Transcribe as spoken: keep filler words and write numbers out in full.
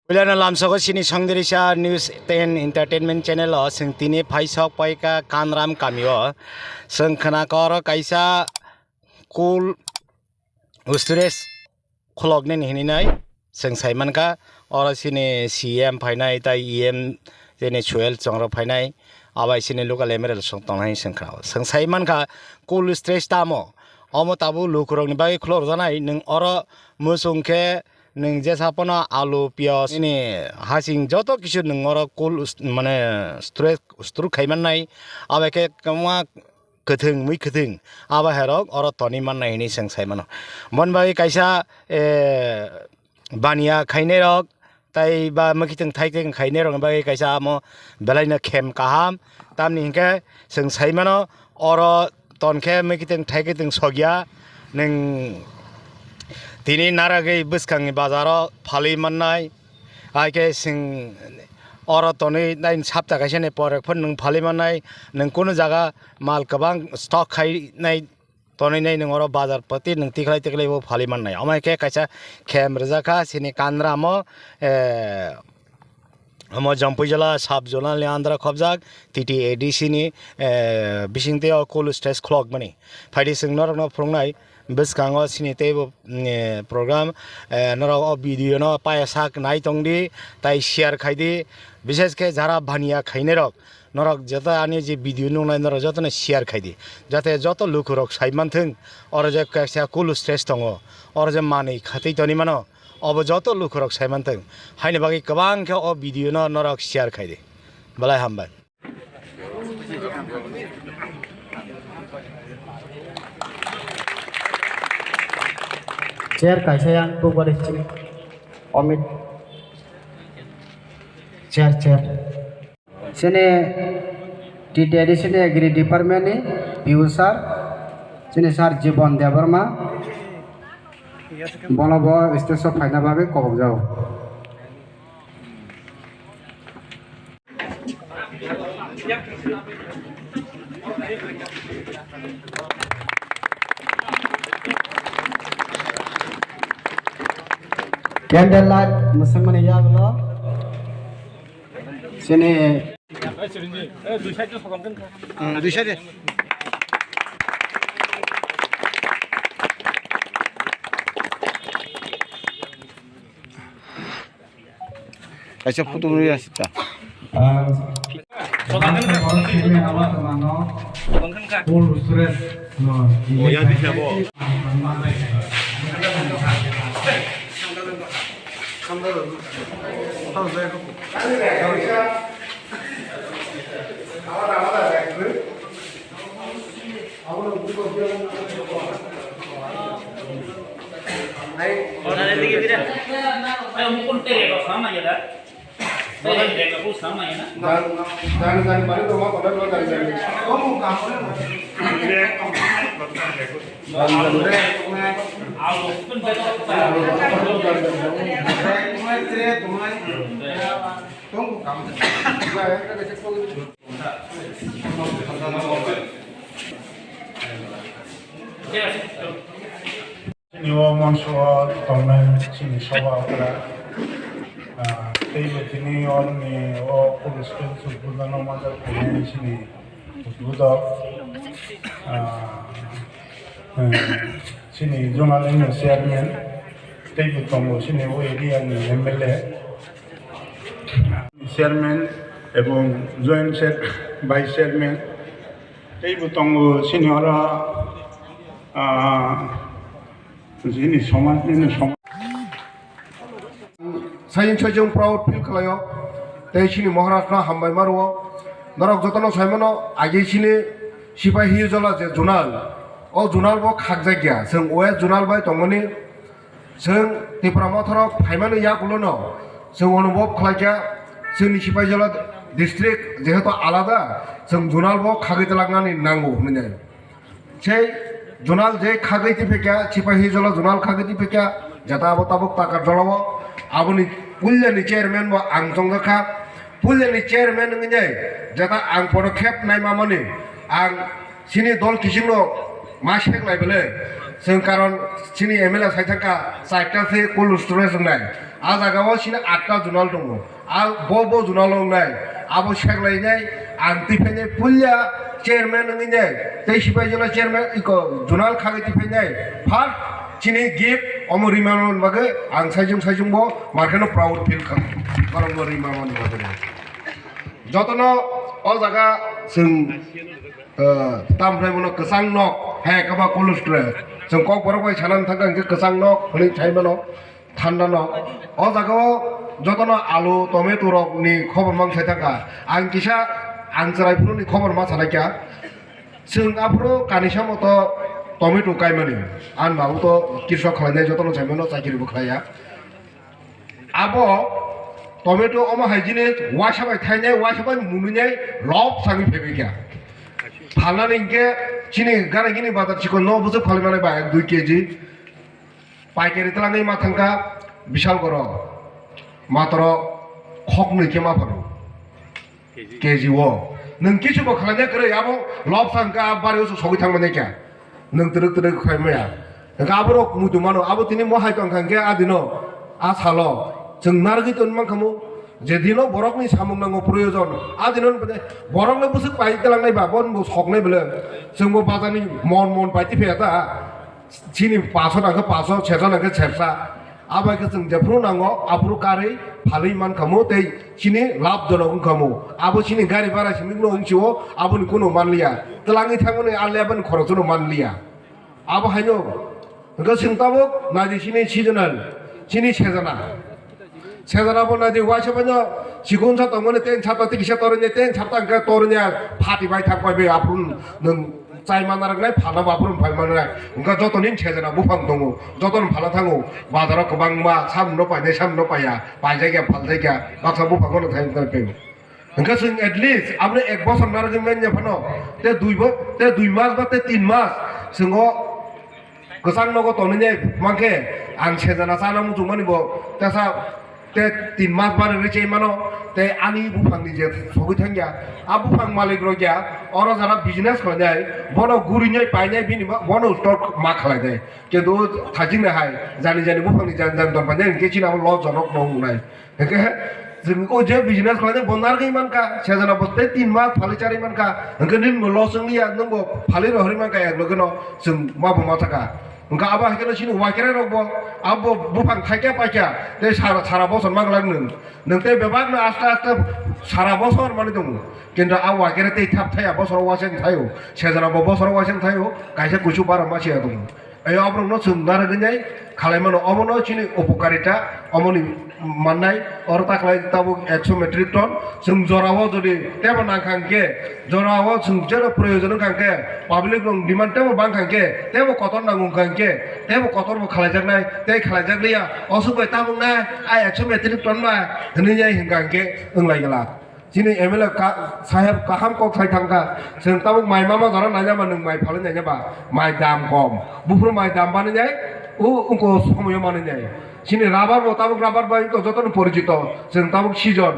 Puilano lamsogo chini Songdirisa News ten Entertainment Channel o chwng tini phaisok paikha Kanram kamio. Chwng khwnakha oro kaisa cold storage khuloknini hinwi nai chwng sai mankha. Oro chini C M phainai tai E M chini Suel Chongro phainai, abai chini local M L A rok tongnai chwng khna. Chwng sai mankha cold storage tamo. Omo tabuk lukurokni bagwi khulokjaknai, nwng oro muchung khe nwng jesa pono alu, piyaj, nini hasing joto kisu nwng oro cold st-, mane storage, store khai mannai. Abai khe kwbangma kwthwng, mui kwthwng, abo hai rok oro tonwi mannai hinwi chwng sai mano. Boni bagwi kaisa, eh, baniya khainai rok, tai ba mwkhitwng thaitwng khainai rokni bagwi kaisa amo belaino khem kaham. Tamni hinkhe chwng sai mano, oro ton khe mwkhitwng thaitwng sokya, nwng tini naragwi bwskangni bazaro phalwi mannai. Hai khe chwng oro tonwi nai sapta kaisa ni pore phano nwng phalwi mannai, nwng kunu jaga mal kwbang stock khainai tonwi nai nwng oro bazar pati nwng tikhlai tikhlai bo phalwi mannai. Omo hai khe kaisa khem rijak kha chini Kanram o, eh, omo Jampui jila sub zonal ni under khobjak T T A D C ni, eh, bisingtwi o cold storage khulokmani. Phaidi chwng norokno phwrwngnai. Bwskango chini teibo, mm, eh, program, eh, norok o video no paya sak nai tongdi, tai share khaidi, bishesh khe jara baniya khainai rok, norok joto ani je video nuknai norok jotono share khaidi, jate joto lukurok sai manthwng, oro je kaisa cold storage tongo, oro je manwi khatwi toni mano, obo joto lukurok sai manthwng, haini bagwi kwbang khe o video no norok share khaidi. Belai hambai. Chair kaisa yang bukbari sini. Omit. Chair, chair. Sini T T A D C ni Agri Department ni P U sir, sini sir Jibon Debbarma, bono bo stage o phaina bagwi kobok jago. Candle light mwswkmani yagulo chini. Kaisa photo nui asita. Chini o monsho o tongnai chini soba okra, ah, teibo tini o nini o police station Surbudano majak phainai chini budok, ah, eh, chini zonal ni chairman, teibo tongo chini o area ni M L A, chairman ebong joint chair-, vice chairman, teibo tongo chini oro, ah, chini somaj, nini somaj. Saying saying proud feel khlaio, tei chini Maharaj no hambai ma rwo. Norok jotono saimano, agi chini Sipahijola je zonal, o zonal bo khakjak ya, chwng West zonal bai tongmani. Chwng Tipra Motharo phaimani yagulono chwng onubhob khlaikha, chwngni Sipahijola district jehetu alada, chwng zonal bo khagwi twlaknani nango hwnwi. Sei zonal je khagwi tiphaikha, Sipahijola zonal khagwi tiphaikha, jeta abo tabuk Takarjolao, aboni puilani chairman bo ang chongjakha, puilani chairman wngwi jeta ang podokhep naimamani ang Chini dol kichingno ma sek lai bele, chwng karon chini M L A sai thangkha, chaita se cold storage wngnai. A jaga o chini atta zonal tongo. A bo bo zonal wngnai, abo seklainai, ang twi phainai puila chairman wngwi nai, tei sipai jona chairman iko zonal khagwi twi phainai. First chini gift omo rima mani bagwi ang saichung saichung bo markheno proud feel kha, borok bo rima mani bagwi. Jotono o jaga chwng, eh, tam phlai mano kwchang nok, hai kaba cold storage. Chwng kok borok bai sana thangkha hwnkhe kwchang nok hwnwi sai mano. Thanda no. O jaga o jotono alu, tomato rok ni khobor mang sai thangkha. Ang kisa ang chwrai phuru ni khobor ma sanai kha. Chwng aphuru kanisa moto tomato kaimani. Ang babu to kirsa khlainai jotono sai mano chakiri bo khlaiya. Abo tomato omo hai jinis waisa bai thainai, waisa bai mununai lob sangwi phebikha. Phalnani hinkhe chini gana gini bazar chikon no bwswk phalmani ba ek dui keji. Paikari twlangwi ma thangkha Bishalgoro, matro khoknwi khe ma phano keji o. Nwng kisu bo khlaina kwrwi, abo lobsa hwnkha, a bari o sogwi thangmani kha. Nwng twrwk twrwk khai maya. Hwnkha aborok muitu mano, abo tini mohai tong kha hwnkhe a dino, a salo chwng narwgwi tong mankhamu. Je dino borokni samung nango proyojon, a dino borokno bwswk pai twlangnai ba, bo soknai bwle. Chwngbo bazarni mon mon pai tiphaia ta. Chini paso nangkhe paso, sersa nangkhe sersa. Abai khe chwng jephuru nango, aphuru karwi phalwi mankhamu tei chini labh jonok wngkhamu. Abo chini gari bhara simi no wngsio, aboni kunu manliya. Twlangwi thangmani a lebani khorochno manliya. Abo haino hwnkhe chwng tabuk naidi chini seasonal, chini sejana. Sejana bo naidi waisa baino chikon sa tongmani tei sata tei kisa toroni tei sata hwnkhe toroni phati bai thang pai bai aphuru nwng chai manna rwknai, phalna bo aphuru phai manna rwknai. Hwnkhe jotoni sejana buphang tongo, jotoni phalna thango, bazaro kwbangma samung no painai, samung no paiya, paijakya, phaljakya, baksa buphang no thai thai phaio. Hwnkhe chwng at least aboni ek bosor narwgwi manya phano, tei dui bo-, tei dui mas ba tei tin mas chwngo kwchang nogo tonwi nai mankhe, ang sejana chana muchungmani bo tesa tei tin mas bari rwi chai mano, tei ani buphangni je sogwi thangya, a buphang malik rok ya, oro jara business khlainai, bono gurinai painai, bini ba-, bono stock ma khlainai, kintu thajingnai hai, jani jani buphangni jan jan don painai, hinkhe chini abo loss jonok no wngnai. Hinkhe chwng o je business khlainai bo narwgwi mankha, sejana bo tei tin mas phalwi charwi mankha, hinkhe nini bo loss wngliya, nwng bo phalwi rohorwi mankha, ek loge no chwng ma bo ma thangkha. Hwnkha abo hai kheno chini waikrai rok bo abo buphang thaikya paikya tei sara, sara bosor ma glak nwng. Nwng tei bebak no aste aste sara bosor manwi tongo. Kintu a waikrai tei thap thaya bosor waisang thaio. Sejana bo bosor waisang thaio. Kaisa kuisu baro masiya tongo. Ayo aborok no chwng narwgwi nai khalai mano. Omo no chini upokarita, omo ni mannai. Oro ta khlai tabuk ekso metric ton. Chwng jora o jodi tebo nang kha hwnkhe, jora o chwng jeno proyojon wngkha hwnkhe, public rok demand tebo bang kha hwnkhe, tebo kotor nango wngkha hwnkhe, tebo kotor bo khalaijaknai, tei khalaijakliya, osuk bai tabuk na a ekso metric ton ba hwnwi ya hwnkha hwnkhe wnglai glak. Chini M L A ka-, saheb kaham kok sai thangkha, chwng tabuk mai mama jora naina ba, nwng mai phalwi naina ba, mai dam kom, buphuru mai dam bani nai, u-, ungko somoyo manwi nai. Chini rubber bo tabuk rubber bai to jotono porijito, chwng tabuk season.